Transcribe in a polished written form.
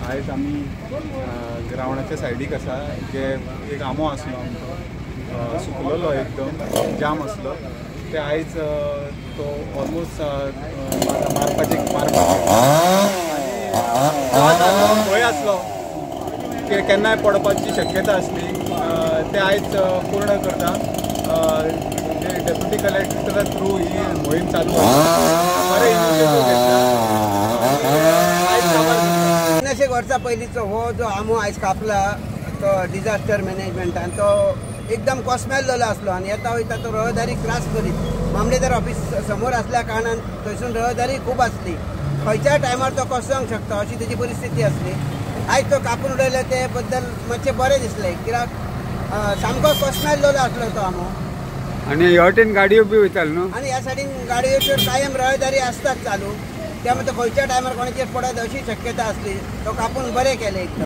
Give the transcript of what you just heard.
आयज आमी ग्रावंडाच्या सायडीक आसा, जे एक आंबो आसलो आमचो सुकलेलो, एकदम जाम आसलो. ते आयज तो ऑलमोस्ट मारपाचे आनी भंय आसलो की केन्नाय पडपाची शक्यता आसली. ते आयज पूर्ण करता. डेप्युटी कलेक्टरा थ्रू ही मोहीम चालू आसा. बरें इनिशिएटीव घेतला. 50 वर्सां पयलींचो हो जो आंबो आयज कापला तो डिजास्टर मॅनेजमेंटान तो एकदम कोसमेल्लो आसलो आनी येता वयता तो रहदारी त्रास करीत. मामलेदार ऑफिस समोर आसल्या कारणान थंयसून रहदारी खूब आसली. खंयच्याय टायमार तो कोसळोंक शकता अशी तेजी परिस्थिती आसली. आयज तो कापून उडयलो ते बद्दल मातशें बरें दिसलें, कित्याक सामको कोसमेल्लो आसलो तो आंबो. आनी ह्या वटेन गाडयो बी वयताल्यो न्हू, आनी ह्या सायडीन गाडयो कायम रहदारी आसतात चालू, त्यामुळे तो खंयच्या टायमार कोणाचेर पडत अशी शक्यता आसली. तो कापून बरें केलें एकदम.